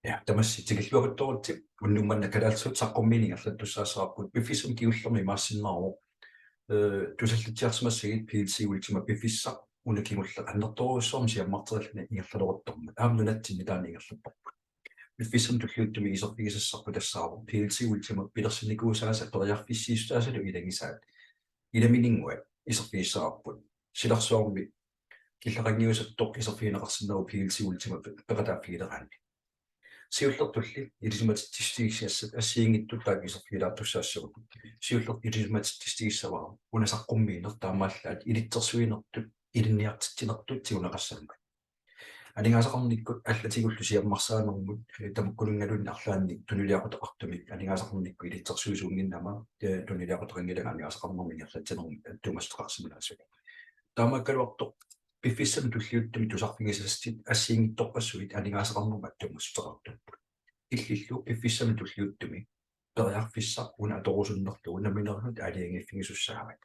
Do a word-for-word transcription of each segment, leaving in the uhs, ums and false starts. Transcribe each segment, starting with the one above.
Ja, tamassi tikilluaqqusaavusi. Unnuk manna kalaallisut saqqummiineq ingerlattussaassavarput, piffissami kingullermi imaassinnaavoq, eh, tusallatsiarsimassagit P L C Ultima piffissaq una kingulleq annertoorujussuarmik siammarterilluni ingerlaleruttormat. Aamma nunatsinni taanna ingerlattarput. Piffissami tulliuttumi iserfigisassarput tassaavoq P L C Ultima pilersinnikuusaasa periarfissiissutaasalu ilagisaat. Ilamininnguat iserfigissavarput. Silarsuarmi killeqanngiusattoq iserfigineqarsinnaavoq P L C Ultima pe-, peqataaffigileraanni. Siullertulli ilisimatitsissutigisassat assigiinngitsut taakku iserfigilaartussaassavagut. Siullertut ilisimatitsissutigissavara una saqqummiineq taamaallaat ilitsersuinertut ilinniartitsinertut tiguneqassammat. Aningaasaqarnikkut allatigullu siammarsaanermut, eh, tamakkununngaluunniit arlaannik tunuliaqutaqartumik aningaasaqarnikkut ilitsersuisuunnginnama, eh, tunuliaqutaqanngilanga aningaasaqarnermik ingerlatsinermut attuumassuteqarsinnaasut. Taamaakkaluartoq piffissami tulliuttumi tusarfigisassat assigiinngitsorpassuit aningaasaqarnermut attuumassuteqartuupput. Illillu piffissami tulliuttumi periarfissaq una atorusunnerlugu nammineerluta aalajangiiffigisussaavat.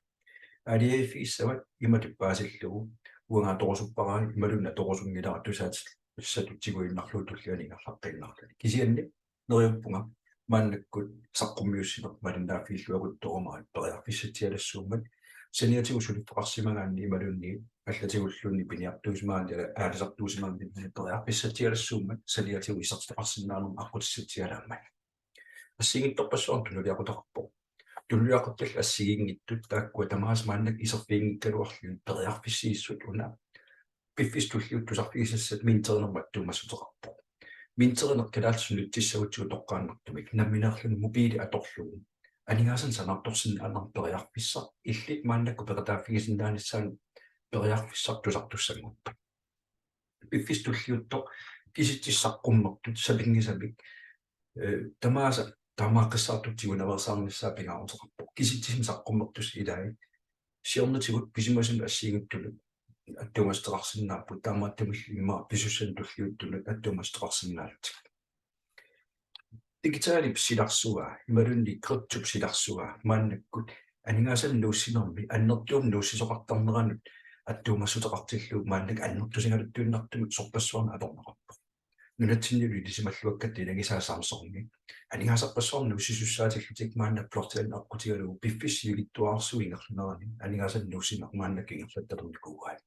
Aalajangiiffigissavat imatut paasillugu: uanga atorusuppara imaluunniit atorusunngilara tusaatit-, tusaatissatut tiguinnarlugu tullianut ingerlaqqiinnarluni. Kisianni neriuppunga maannakkut saqqummiussineq malinnaaffigilluaqquttorumaarpoq periarfissatsialassuummat, saniatigut suliffeqarsimagaanni imaluunniit allatigulluunniit piniartuusimagaanni aalisartuusimagaanni periarfissatsialassuummat saniatigut isertitaqarsinnaanermut aqqutissatsialaammat. Assigiinngitsorpassuarnik tunuliaqutaqarpoq. Tunuliaquttallu assigiinngitsut taakkua tamaasa maannakkut iserfiginngikkaluarlugit periarfissiissut una piffissami tulliuttumi tusarfigisassat minterinermut attuumassuteqarpoq. Minterineq kalaallisut nutsissagutsigu toqqaannartumik nammineerluni mobiili atorlugu aningaasanik sanaartorsinnaanermut periarfissaq illit maannakkut peqataaffigisinnaanissaanut periarfissaq tusartussanngorpat. Piffissaq tulliuttoq kisitsisit saqqummertut sapinngisamik, eh, tamaasa taamaaqqissaartut tigunaveersaarnissaat pingaaruteqarpoq. Kisitsisit saqqummertut ilai siornatigut pisimasunut assigiinngitsunut attuumassuteqarsinnaapput, taamaattumillu immaqa pisussanut tulliuttunut attuumassuteqarsinnaallutik. Digitalip silarsua imaluunniit kryptop silarsua maannakkut aningaasanik nuussinermi annertuumik nuussisoqartarneranut attuumassuteqartillugu maannakkut annertusigaluttuinnartumik sorpassuarnik atorneqarpoq. Nunatsinnilu ilisimalluakkatta ilagisaat Samsungi aningaasarpassuarnik nuussisussaatillutik maanna blockchain aqqutigalugu piffissap sivikitsuararsuup ingerlanerani aningaasanik nuussineq maannakkut ingerlattalernikuuaat.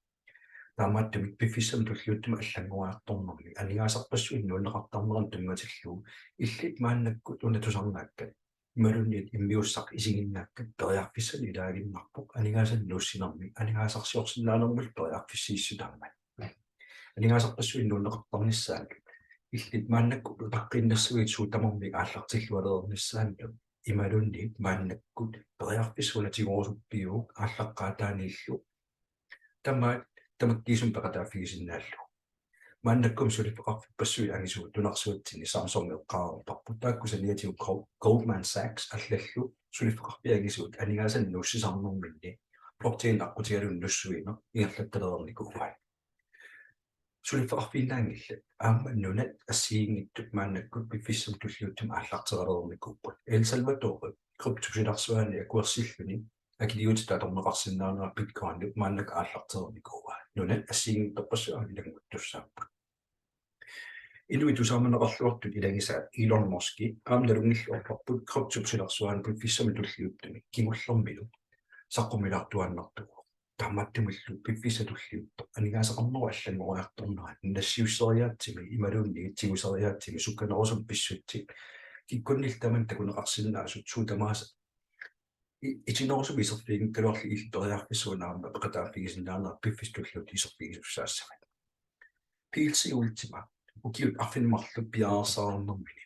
Taamaattumik piffissami tulliuttumi allanngoriartornermi aningaasarpassuit nuunneqartarneranut tunngatillugu illit maannakkut una tusarnaakkat imaluunniit immiussaq isiginnaakkat periarfissanik ilaaginnarpoq aningaasanik nuussinermi aningaasarsiorsinnaanermullu periarfissiissutaammat. Aningaasarpassuit nuunneqartarnissaannut illit maannakkut utaqqiinnassaguit suut tamarmik aallartillualernissaannut imaluunniit maannakkut periarfissaq una tigorusuppiuk aallaqqaataaniillu tamaat tamakkiisumik peqataaffigisinnaallugu. Maannakkut suliffeqarfippassuit angisuut nunarsuatsinni Samsung eqqaareerparput, taakku saniatigut Gol-, Goldman Sachs allallu suliffeqarfiit angisuut aningaasanik nuussisarnerminni blockchain aqqutigalugu nussuineq ingerlattalernikuuaat. Suliffeqarfiinnaanngillat aamma nunat assigiinngitsut maannakkut piffissami tulliuttumi aallartereernikuupput. El Salvador kryptop silarsuani akuersilluni akiliutitut atorneqarsinnaanera Bitcoinip maannakkut aallartereernikuuaa. Nunat assigiinngitsorpassuit aamma ilannguttussaapput. Inuit tusaamaneqarluartut ilagisaat Elon Musk aamma nalunngilluarparput kryptop silarsuani piffissami tulliuttumi kingullermilu saqqummilaartuaannartuuvoq. Taamaattumillu piffissaq tulliuttoq aningaasaqarnerup allanngoriartornera nassiusseriaatsimi imaluunniit tiguseriaatsimi sukkanerusumik pissutsit kikkunnillu tamanit takuneqarsinnaasut suut tamaasa i-, itinerusumik iserfiginngikkaluarlugit illit periarfissaq una aamma peqataaffigisinnaanera piffissaq tulliuttoq iserfigisussaassavat. P L C Ultima ukiut arfineq-marluk piareersarnermini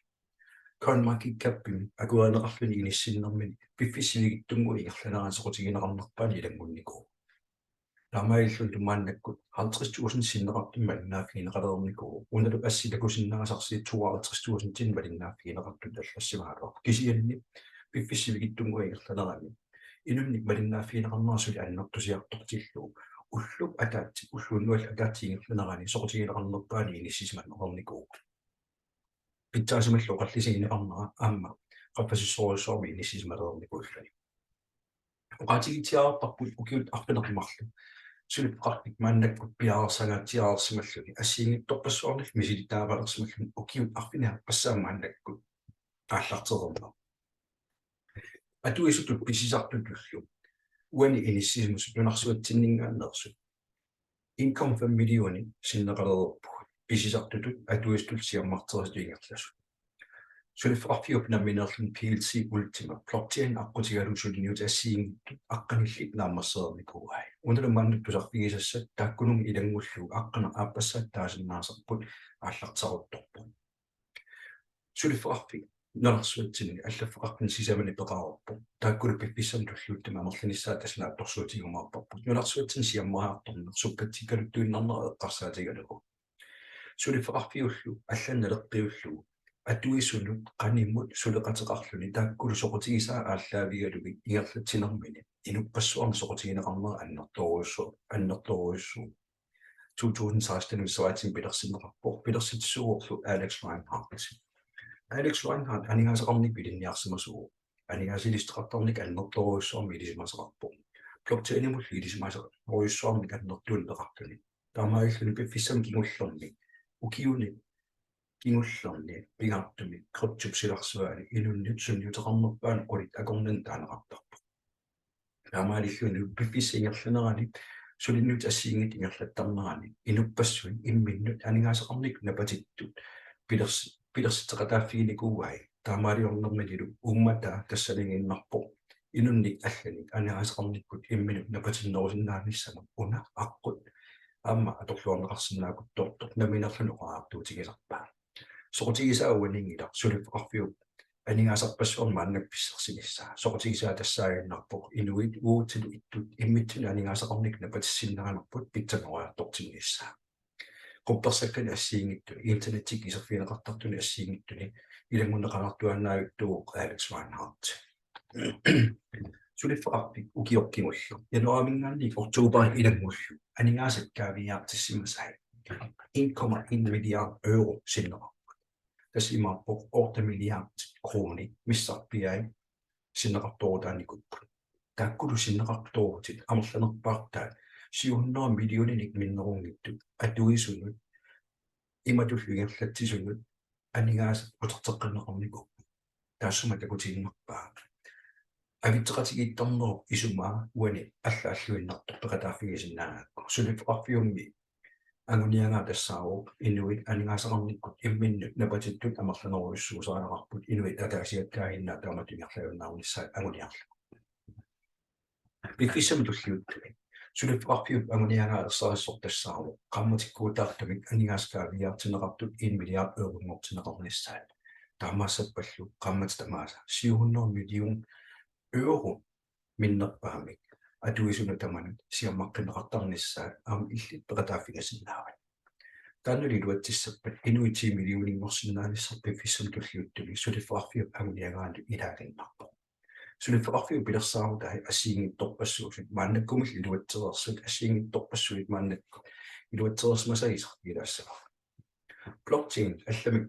CoinMarketCapimi akuerineqarluni inissinnermini piffissap sivikitsunnguup ingerlanerani soqutigineqarnerpaani ilanngunnikuuvoq. Taamaalillunilu maannakkut halvtreds tusind sinneqartumik malinnaaffigineqalereernikuuvoq. Unalu assi takusinnaasarsi tooghalvtreds tusindinik malinnaaffigineqartut allassimagaluarpoq. Kisianni piffissap sivikitsunnguup ingerlanerani inunnik malinnaaffigineqarnera suli annertusiartortillugu ullup ataatsip, ulloq unnuallu ataatsip ingerlanerani soqutigineqarnerpaani inissisimaneqarnikuuvoq. Pitsaasumallu oqallisigineqarnera aamma qaffasissorujussuarmik inissisimaneqarnikuulluni. Oqaatigitsiarparput ukiut arfineq-marluk suliffeqarfik maannakkut piareersagaatsiarsimalluni assigiinngitsorpassuarnik misilittagaqalersimalluni ukiut arfineq-aappassaat maannakkut aallartereermat. Atuisutut pisisartutullu uani inissisimasut nunarsuatsinninngaanneersut en komma fem millioner sinneqalereerput pisisartutut atuisutut siammarterisutut ingerlasut. Suliffeqarfiup nammineerluni P L C Ultima blockchain aqqutigalugu suliniutit assigiinngitsut aqqanillit naammassereernikuuai. Unalu maanna tusarfigisassat taakkununnga ilanngullugu aqqaneq-aappassaat taasinnaasarput aallarteruttorpoq. Suliffeqarfik nunarsuatsinni allaffeqarfinnut sisamani peqareerpoq. Taakkulu piffissami tulliuttumi amerlanissaat tassa naatsorsuutigiumaarparput. Nunarsuatsinni siammariartorneq sukkatsikkaluttuinnarnera eqqarsaatigalugu. Suliffeqarfiullu allanut naleqqiullugu atuisunut qanimut suleqateqarluni taakkulu soqutigisaat aallaavigalugit ingerlatsinermini inuppassuarnit soqutigineqarnera annertoorujussu-, annertoorujussuuvoq. To tusind seksten-imi sapaatip-akunneri pilersinneqarpoq, pilersitsisuuvorlu Alex Reinhardt. Alex Reinhardt aningaasaqarnikkut ilinniarsimasuuvoq. Aningaasaliisoqartarnikkut annertoorujussuarmik ilisimasaqarpoq. Blockchainimullu ilisimasaqarujussuarmik annertuneqarluni. Taamaalilluni piffissami kingullermi ukiuni kingullerni pingaartumik kryptop silarsuani inunnut sunniuteqarnerpaanut qulit akornanni taaneqartarpoq. Taamaalilluni piffissap ingerlanerani suliniutit assigiinngitsut ingerlattarnerani inuppassuit imminnut aningaasaqarnikkut napatittut pilers-, pilersitseqataaffiginikuuai. Taamaaliornerminilu uummataa tassaniiginnarpoq inunnik allanik aningaasaqarnikkut imminut napatinnerusinnaanissamut una aqqut aamma atorluarneqarsinnaakutsoortoq nammineerluni oqariartuutigisarpaa. Soqutigisaa uaniinngilaq suliffeqarfiup aningaasarpassuarnik maannakkut pissarsinissaa. Soqutigisaa tassaaginnarpoq inuit uagutsinnut ittut immitsinnut aningaasaqarnikkut napatissinnaanerput pitsanngoriartortinnissaa. Quppersakkani assigiinngitsuni, internettikkut iserfigineqartartuni assigiinngitsuni ilanngunneqartuaannartuuvoq Alex Reinhardt. Suliffeqarfik ukioq kingulleq januaarimiingaanniit oktoberip ilanngullugu aningaasat kaaviiaartissimasai en komma en milliard euro sinneqarput. Tassa imaappoq otte milliard kroner missarpiai sinneqartoorutaanikuupput. Taakkulu sinneqartoorutit amerlanerpaartaat syv hundrede millioninik minnerunngitsut atuisunut imatullu ingerlatsisunut aningaasat uterteqqinneqarnikuupput. Taassuma takutiinnarpaa. Avitseqatigiittarnerup isumaa uani allaalluinnartoq peqataaffigisinnaagakku. Suliffeqarfiummi anguniagaa tassaavoq inuit aningaasaqarnikkut imminnut napatittut amerlanerujussuusariaqarput inuit ataasiakkaaginnaat taamatut ingerlajunnaarnissaat anguniarlugu. Piffissami tulliuttumi suliffeqarfiup anguniagaa ersarissoq tassaavoq qaammatikkuutaartumik aningaasat kaaviiaartinneqartut en milliard euronngortinneqarnissaat. Taamaassappallu qaammatit tamaasa syv hundrede million euro minnerpaamik atuisunut tamanut siammaqqinneqartarnissaat aamma illit peqataaffigisinnaavat. Taannali iluatsissappat inuit ti millioninngorsinnaanissarput piffissami tulliuttumi suliffeqarfiup anguniagaanut ilaaginnarpoq. Suliffeqarfiup pilersaarutai assigiinngitsorpassuusut maannakkumillu iluatsereersut assigiinngitsorpassuit maannakkut iluatsereersimasai iserfigilaassavara. Blockchain allamik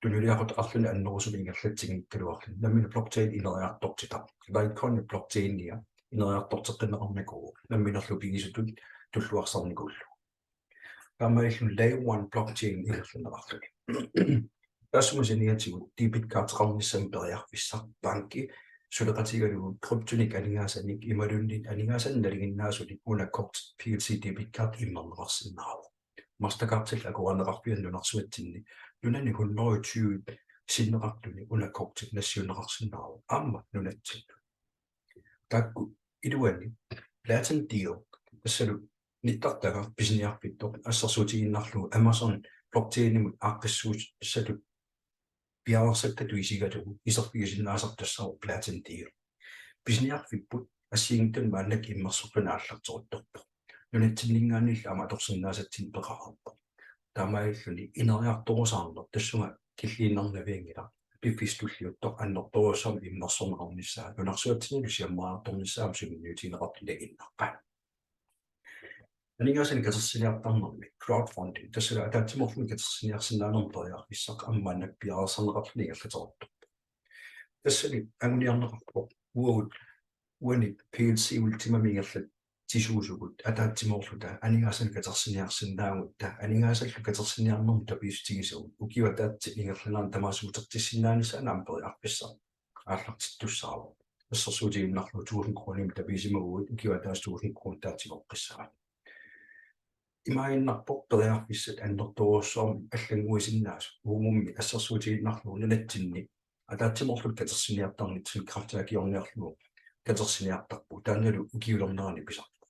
tunuliaqutaqarluni annerusumik ingerlatsinngikkaluarluni nammineq blockchain ineriartortitaq. Litecoin blockchainia ineriartorteqqinneqarnikuuvoq namminerlu pigisutut tulluarsarnikuullugu. Taamaalilluni layer one blockchain ingerlanneqarluni. Taassuma saniatigut debit cardeqarnissamut periarfissaq banki suleqatigalugu kryptonik aningaasanik imaluunniit aningaasanik nalinginnaasunik una kort P L C debit card immerneqarsinnaavoq. Mastercardillu akuerineqarfianni nunarsuatsinni nunani hundrede og tyve sinneqartuni una korti nassiunneqarsinnaavoq aamma nunatsinnut. Taakku iluanni Platin Deal tassalu nittartagaq pisiniarfittoq assersuutigiinnarlugu Amazon blockchainimut aaqqissuussatut piareersakkatut isigalugu iserfigisinnaasartussaavoq Platin Deal. Pisiniarfipput assigiinngitsunik maannakkut immersorluni aallarteruttorpoq. Nunatsinninngaanniillu aamma atorsinnaasatsinnik peqareerpoq. Taamaalilluni ineriartorusaarneq tassunga killiinnarnavianngilaq. Piffissami tulliuttumi annertoorujussuarmik immersorneqarnissaa nunarsuatsinnilu siammariartornissaa aamma sunniutigineqartut ilagiinnarpaat. Aningaasanik katersiniartarnermi crowdfunding tassalu ataatsimoorluni katersiniarsinnaanermut periarfissaq aamma maannakkut piareersarneqarluni ingerlateruttorpoq. Tassani anguniarneqarpoq uagut uani P L C Ultimami ingerlat- isuusugut ataatsimoorluta aningaasanik katersiniarsinnaagutta, aningaasallu katersiniarnermut tapiissutigisagut ukiup ataatsip ingerlanerani tamaasa utertissinnaanissaannut aamma periarfissaq aallartittussaavoq. Assersuutigiinnarlugu tusind kronimik tapiisimaguit ukiup ataatsip tusind kronit taatigoqqissavat. Imaaginnarpoq periarfissat annertoorujussuarmik allannguisinnaasut, uagummi assersuutigiinnarlugu nunatsinni ataatsimoorluta katersiniartarnitsinni kræfti akiorniarlugu katersiniartarpugut, taannalu ukiulernerani pisarpoq.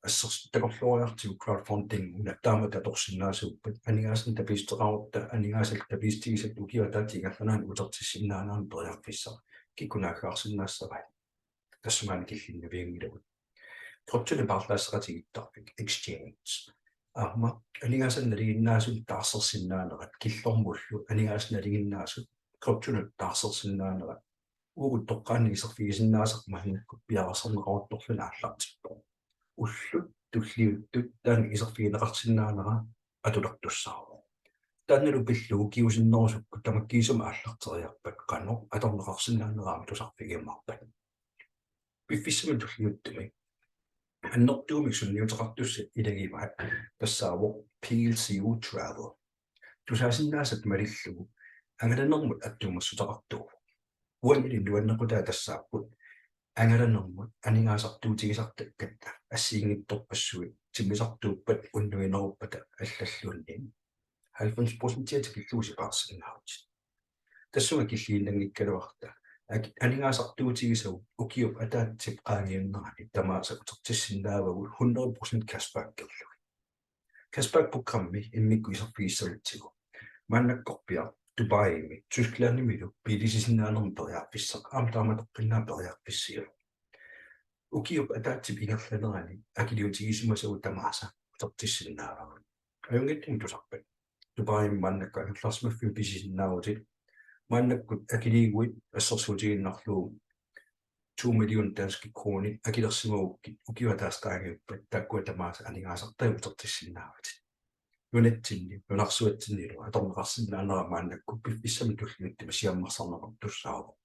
Assersuut takorlooriartigu crowdfunding una taamatut atorsinnaasuuppat, aningaasanik tapiissuteqarutta aningaasallu tapiissutigisagut ukiup ataatsip ingerlanerani utertissinnaanerannut periarfissaq kikkuuneq aggersarsinnaassavai? Tassungaannaq killinnavianngilagut. Kryptonik paarlaasseqatigiittarfik, exchange, aamma aningaasanik nalinginnaasut taarsersinnaanerat, killormullu aningaasanik nalinginnaasut kryptonut taarsersinnaanerat, uagut toqqaannaq iserfigisinnaasarput maannakkut piareersarneqaruttorluni aallartippoq. Ullut tulliuttut taanna iserfigineqarsinnaanera atulertussaavoq. Taannalu pillugu kingusinnerusukkut tamakkiisumik aallarteriarpat qanoq atorneqarsinnaanera aamma tusarfigiumaarpat. Piffissami tulliuttumi annertuumik sunniuteqartussat ilagivaat tassaavoq P L C U Travel. Tusaasinnaasat malillugu angalanermut attuumassuteqartuuvoq. Uanili nuannequtai tassaapput angalanermut aningaasartuutigisartakkatta assigiinngitsorpassuit timmisartuuppat unnuineruppata allalluunniit halvfems procentia tikillugu sipaarsinnaavutit. Tassunga killiinnanngikkaluarluta ak-, aningaasartuutigisagut ukiup ataatsip qaangiunnerani tamaasa utertissinnaavagut hundrede procent cashbackerlugit. Cashback programmi immikkut iserfigissagutsigu. Maannakkorpiaq Dubaimi, Tysklandimilu biilisisinnaanermut periarfissaq aamma taamatoqqinnaaq periarfissiivoq. Ukiup ataatsip ingerlanerani akiliutigisimasagut tamaasa utertissinnaavagut. Ajunngitsumik tusarpat? Dubaimi maannakkut angerlarsimaffimmik pisisinnaavutit. Maannakkut akiliiguit assersuutigiinnarlugu to million danske kronit akilersimagukkit ukiup ataatsip qaangiuppat taakkua tamaasa aningaasartai utertissinnaavatit. Nunatsinni, nunarsuatsinnilu atorneqarsinnaanera maannakkut piffissami tulliuttumi siammarsarneqartussaavoq.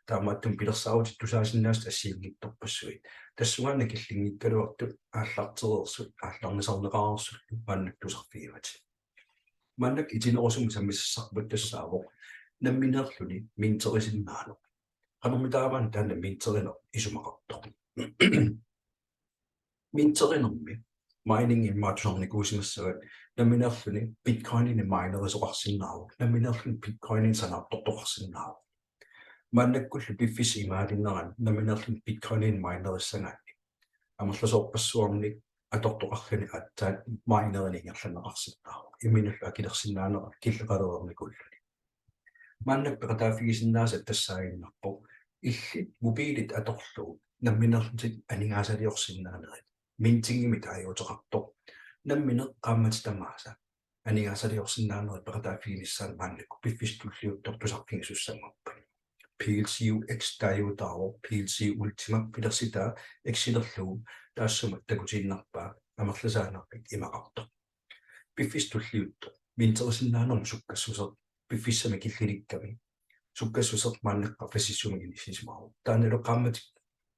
Taamaattumik pilersaarutit tusaasinnaasat assigiinngitsorpassuit. Tassungaannaq killinngikkaluartut aallartereersut aallarnisarneqareersullu maannakkut tusarfigivatit. Maannakkut itinerusumik sammisassarput tassaavoq nammineerluni minterisinnaaneq. Qanormitaava taanna minterineq isumaqartoq? Minterinermi mining immaqa tusarnikuusimassavat. Nammineerluni Bitcoininik minerisoqarsinnaavoq. Nammineerluni Bitcoininik sanaartortoqarsinnaavoq. Maannakkullu piffissap imaalinnerani nammineerluni Bitcoininik minerissagaanni amerlasoorpassuarnik atortoqarluni aatsaat minerineq ingerlanneqarsinnaavoq. Imminullu akilersinnaanera killeqalereernikuulluni. Maannakkut peqataaffigisinnaasat tassaaginnarpoq illit mobilit atorlugu nammineerlutit aningaasaliorsinnaanerit. Mintingimik taaguuteqartoq. Nammineq qaammatit tamaasa aningaasaliorsinnaanerit peqataaffiginissaanut maannakkut piffissami tulliuttumi tusarfigisussanngorpat. P L C U X taaguutaavoq, P L C U Ultima pilersitaa X-ilerlugu taassuma takutiinnarpaa amerlisaanermik imaqartoq. Piffissami tulliuttumi minterisinnaanermut sukkassuseq piffissami killilikkami sukkassuseq maannakkut qaffassissuminik inissisimavoq. Taannalu qaammatip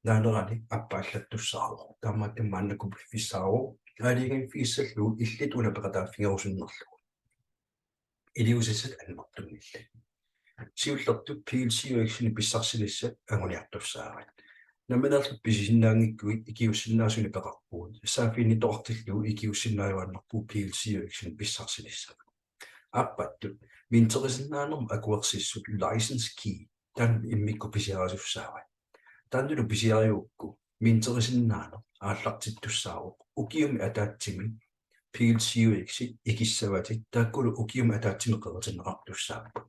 naanerani appaallattussaavoq. Taamaattumik maannakkut piffissaavoq aalajangiiffigissallugu illit una peqataaffigerusunnerlugu. Iliuusissat annertunngillat. Siullertut P L C U X-inik pissarsinissat anguniartussaavat. Nammineerlutit pisisinnaanngikkuit ikiuussinnaasunik peqarpugut. Saaffiginnittoqartillugu ikiuussinnaajuaannarpugut P L C U X-inik pissarsinissaq. Aappattut minterisinnaanermut akuersissut license key taanna immikkut pisiarisussaavat. Taannalu pisiarigukku minterisinnaaneq aallartittussaavoq. Ukiumi ataatsimi P L C U X-it ikissavatit taakkulu ukiumi ataatsimi qeritinneqartussaapput.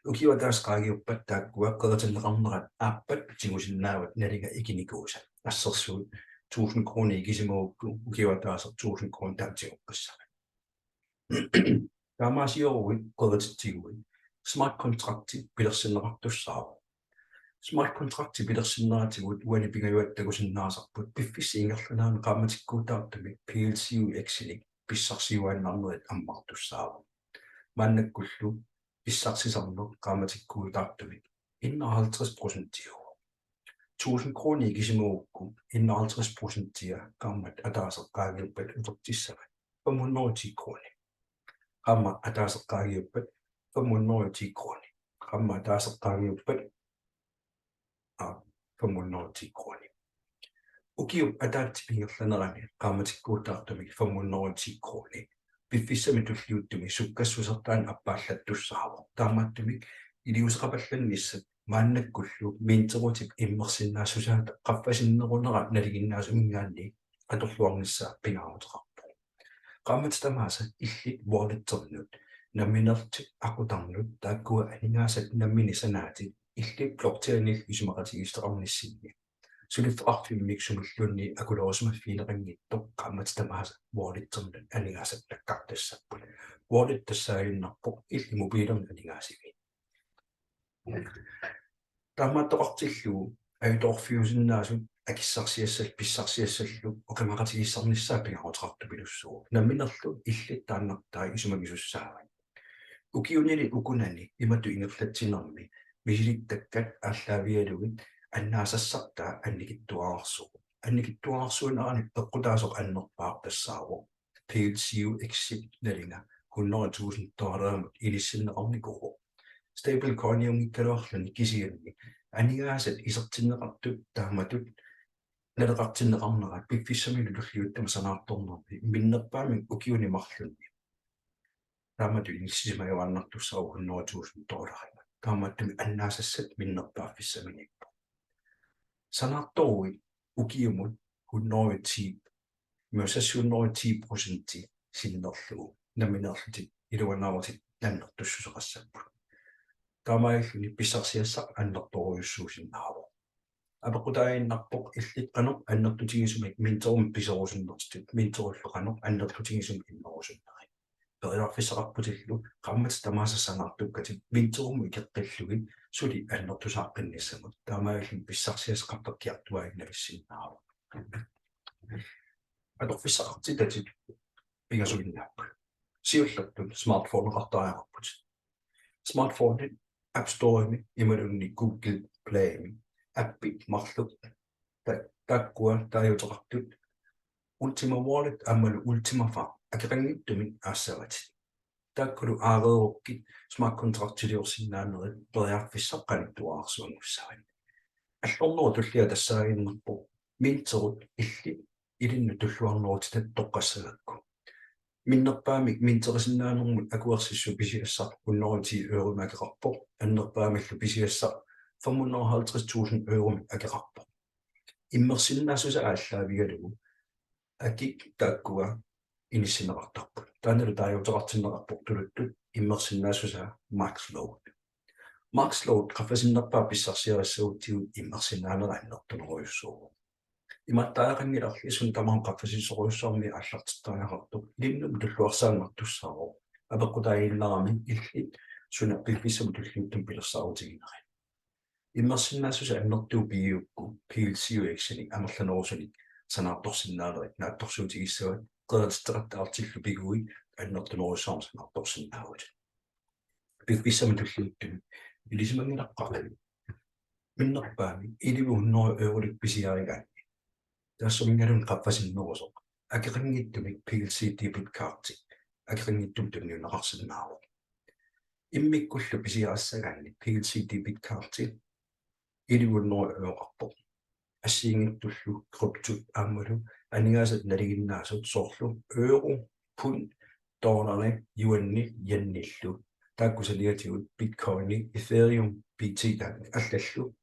Ukiup ataatsip qaangiuppat taakkua qeritinneqarnerat aappat tigusinnaavat nalinga ikinikuusat. Assersuut tusind kroner ikisimagukku ukiup ataaseq tusind kroner taatigoqqissavat. Taamaasioruit qerititsiguit smart contracti pilersinneqartussaavoq. Smart contracti pilersinneratigut uani pingajuat takusinnaasarput piffissap ingerlanerani qaammatikkuutaartumik P L C U X-inik pissarsiuaannarnerit ammartussaavoq. Maannakkullu pissarsisarneq qaammatikkuutaartumik enoghalvtreds procentiuvoq. tusind kroner ikisimagukku enoghalvtreds procentia qaammat ataaseq qaangiuppat utertissavat femhundrede og ti kroner. Qaammat ataaseq qaangiuppat femhundrede og ti kroner. Qaammat ataaseq qaangiuppat aa, femhundrede og ti kroner. Ukiup ataatsip ingerlanerani qaammatikkuutaartumik femhundrede og ti kroner piffissami tulliuttumi sukkassusertaa appaallattussaavoq. Taamaattumik iliuuseqapallannissat maannakkullu minterutip immersinnaassusaata qaffasinnerunera nalinginnaasuminngaanniit atorluarnissaa pingaaruteqarpoq. Qaammatit tamaasa illit walleternut nammineerlutit aqutarnut taakkua aningaasat nammineq sanaatit illit blockchainillu isumaqatigiissuteqarnissinni suliffeqarfimmik sumilluunniit akulerusumaffigineqanngitsoq qaammatit tamaasa walleternut aningaasat nakkartassapput. Wallet tassaaginnarpoq illit mobilinni aningaasivit. Taamaattoqartillugu ajutoorfiusinnaasut akissarsiassallu pissarsiassallu oqimaqatigiissaarnissaa pingaaruteqartupilussuuvoq. Nammineerlutit illit taannartai isumagisussaavat. Ukiunili ukunani imatut ingerlatsinermi misilittakkat aallaavigalugit annaasassartaa annikitsuararsuuvoq. Annikitsuararsuunerani peqqutaasoq annerpaaq tassaavoq PLCUX-ip nalinga hundrede tusind dollarimut inissinneqarnikuuvoq. Stablecoiniunngikkaluarluni kisianni aningaasat isertinneqartut taamatut naleqartinneqarnerat piffissamilu tulliuttumi sanaartornermi minnerpaamik ukiuni marlunni taamatut inissisimajuaannartussaavoq hundrede tusind dollarimut. Taamaattumik annaasassat minnerpaaffissaminiippoq. Sanaartoruit ukiumut hundrede og ti, immaqa hundrede og ti procenti sinnerlugu nammineerlutit iluanaarutit annertussuseqassapput. Taamaalilluni pissarsiassaq annertoorujussuusinnaavoq. Apeqqutaaginnarpoq illit qanoq annertutigisumik minterumik piserusunnersutit, minterullu qanoq annertutigisumik innerusunnerit. Periarfissaqarputillu qaammatit tamaasa sanaartukkatit minterumut ikeqqillugit suli annertusaaqqinnissamut. Taamaalilluni pissarsiassaq qartakkiartuaaginnavissinnaavoq. Atorfissaqartitatit pingasuinnaapput. Siullertut smartphoneqartariaqarputit. Smartphonit App Storemi imaluunniit Google Playmi appit marluk ta-, taakkua taaguuteqartut Ultima Wallet aammalu Ultima Farm akeqanngitsumik aassavatit. Taakkulu aareerukkit smart contractiliorsinnaanerit periarfissaq qanittuararsuanngussavat. Allornerup tullia tassaaginnarpoq minterut illit ilinnut tulluarnerutitat toqqassagakku. Minnerpaamik minterisinnaanermut akuersissut pisiassaq hundrede og ti euromik akeqarpoq, annerpaamillu pisiassaq femhundrede og halvtreds tusind euromik akeqarpoq. Immersinnaassusaa aallaavigalugu akit taakkua inissinneqartarput. Taannalu taaguuteqartinneqarpoq tuluttut immersinnaassusaa Max Load. Max Load qaffasinnerpaaq pissarsiarissagutsigu immersinnaanera annertunerujussuuvoq. Imaattoqanngilarli suna tamaat qaffasissorujussuarmik aallartittariaqartoq ilinnut tulluarsaannartussaavoq. Apeqqutaaginnarami illit suna piffissami tulliuttumi pilersaarutiginerit. Immersinnaassusaa annertuumik pigigukku PLCUX-inik amerlanerusunik sanaartorsinnaanerit naatsorsuutigissavat, qerititseqattaartillu piguit annertunerujussuarmik sanaartorsinnaavutit. Piffissami tulliuttumi ilisimanngilaqqaarami minnerpaamik elleve hundrede eurolik pisiarigaanni taassuminngaanniit qaffasinnerusoq akeqanngitsumik PLC debit cardi akeqanngitsumik tunniunneqarsinnaavoq. Immikkullu pisiarissagaanni PLC debit cardi elleve hundrede euroqarpoq. Assigiinngitsullu kryptot aammalu aningaasat nalinginnaasut soorlu euro, pund, dollari, yuani, yenillu. Taakku saniatigut Bitcoini, Ethereum, B T K allallu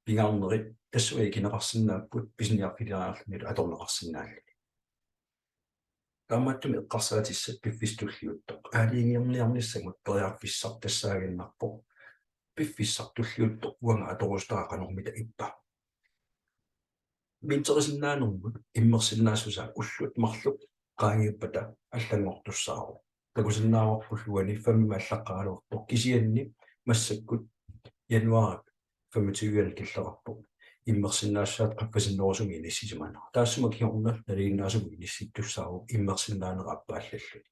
pingaarnerit tassunga ikineqarsinnaapput pisiniarfiliarluni atorneqarsinnaalluni. Taamaattumik eqqarsaatissat piffissaq tulliuttoq aalajangiiniarnissamut periarfissaq tassaaginnarpoq piffissaq tulliuttoq uanga atorusutara qanormita ippa. Minterisinnaanermut immersinnaassusaa ullut marluk qaangiuppata allanngortussaavoq. Takusinnaavarpullu uani fem allaqqagaluartoq kisianni massakkut januaarip femogtyve killeqarpoq immersinnaassusaata qaffasinnerusumik inissisimanera. Taassuma kingorna nalinginnaasumik inissittussaavoq immersinnaanera appaallalluni.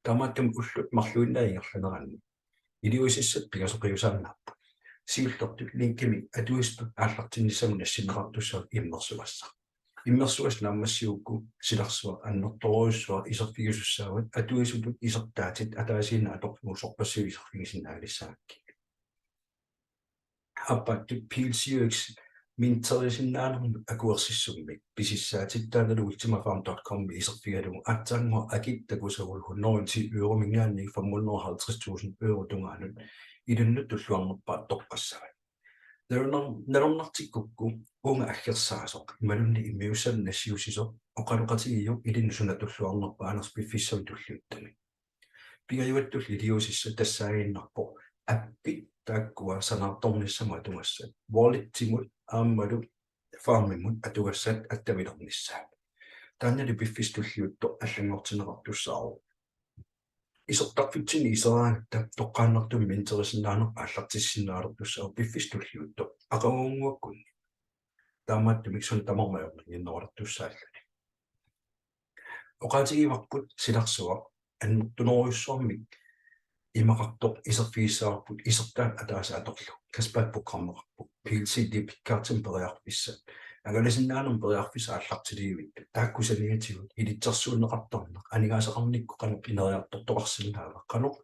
Taamaattumik ullut marluinnaat ingerlaneranni iliuusissat pingasoqiusaannaapput. siullertut linkimik atuisutut aallartinnissamut nassinneqartussaavat immersugassaq. Immersugassat naammassigukku silarsuaq annertoorujussuaq iserfigisussaavat atuisutut isertaatit ataasiinnaq atorlugu sorpassuit iserfigisinnaagalissagakkit. Aappaattut P L C U X minterisinnaanermut akuersissummik pisissaatit taannalu ultimafarm dot com iserfigalugu aatsaannguaq akit takusagulu hundrede og ti eurominngaanniit fem hundrede og halvtreds tusind euro tungaanut ilinnut tulluarnerpaat toqqassavat. Nalunnar-, nalornartikkukku uunga aggersaasoq imaluunniit immiussanut nassiussisoq oqaloqatigiuk ilinnut suna tulluarnerpaaners piffissami tulliuttumi. Pingajuattulli iliuusissat tassaaginnarpoq appit taakkua sanaartornissamut atugassat, walletimut aammalu farmimut atugassat attavilernissaat. Taannali piffissaq tulliuttoq allanngortinneqartussaavoq. Isertarfitsinni iseraangatta toqqaannartumik minterisinnaaneq aallartissinnaalertussaavoq piffissaq tulliuttoq aqagunnguakkunni. Taamaattumik suna tamarmi ajornannginnerulertussaalluni. Oqaatigivarput silarsuaq annertunerujussuarmik imaqartoq iserfigissavarput isertaat ataaseq atorlugu. Cashback programmeqarpoq. P L C debit cardimik periarfissat. Angalasinnaanermut periarfissat aallartiliivit. Taakku saniatigut ilitsersuunneqartarneq aningaasaqarnikkut qanoq ineriartortoqarsinnaava. Qanoq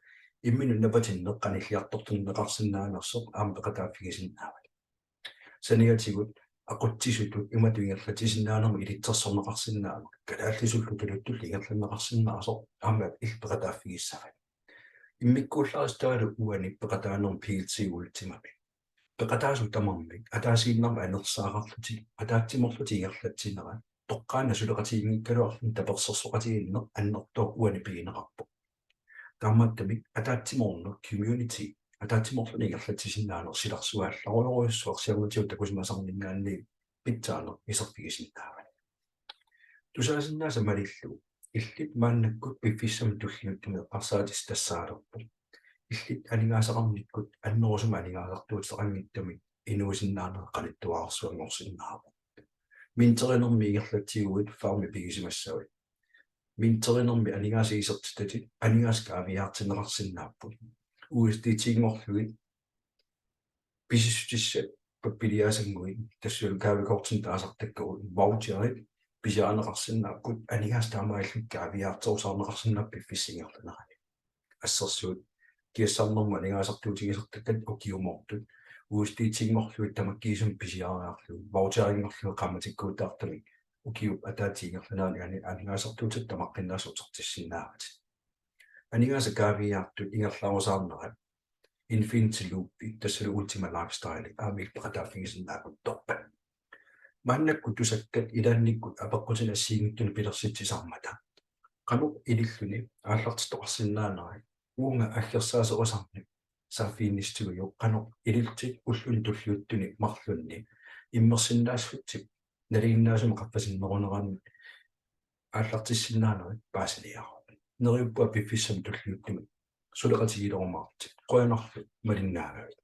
imminut napatinneq qanilliartortinneqarsinnaanersoq aamma peqataaffigisinnaavat. Saniatigut aqutsisutut imatut ingerlatsisinnaanermut ilitsersorneqarsinnaammat, kalaallisullu tuluttullu ingerlanneqarsinnaasoq aamma illit peqataaffigissavat. Immikkuullarissutaa uani peqataanermi P L C Ultimami. Peqataasut tamarmik ataasiinnarmik anersaaqarlutik, ataatsimoorlutik ingerlatsinerat, toqqaannaq suleqatiginngikkaluarluni tapersersoqatigiinneq annertooq uani pigineqarpoq. Taamaattumik ataatsimoorneq community, ataatsimoorluni ingerlatsisinnaaneq silarsuaq allarujorujussuaq siornatigut takusimasarninngaanniit pitsaaneq iserfigisinnaavat. Tusaasinnaasat malillugu illit maannakkut piffissami tulliuttumi eqqarsaatissat tassaalerpoq: illit aningaasaqarnikkut annerusumik aningaasartuuteqanngitsumik inuusinnaaneq qanittuararsuanngorsinnaavoq. Minterinermi ingerlatsiguit farmi pigisimassavit. Minterinermi aningaasat isertitatit aningaasat kaaviiaartinneqarsinnaapput. U S D T-nngorlugit pisissutissat pappiliaasannguit tassalu gavekortinik taasartakkagut voucherit pisiarineqarsinnaapput, aningaasat taamaalillugit kaaviiaarterusaarneqarsinnaapput piffissap ingerlanerani. Assersuut kiassarnermut aningaasartuutigisartakkatit ukiumoortut U S D T-nngorlugit tamakkiisumik pisiariarlugit voucherinngorlugit qaammatikkuutaartumik ukiup ataatsip ingerlanerani ani-, aningaasartuutitit tamaqqinnaasa utertissinnaavatit. Aningaasat kaaviiaartut ingerlarusaarnerat Infinity Loopi tassalu Ultima Lifestyle aamma illit peqataaffigisinnaavutit. Maannakkut tusakkat ilaannikkut apeqqutinik assigiinngitsunik pilersitsisarmata qanoq ililluni aallartittoqarsinnaanerit uunga aggersaasorisarneq saaffiginnissutigiuk, qanoq ilillutit ulluni tulliuttuni marlunni immersinnaassutsip nalinginnaasumik qaffasinnerunerannut aallartissinnaanerit paasiniaavoq. Neriuppunga piffissami tulliuttumi suleqatigilerumaartutit, qujanarlu malinnaagavit.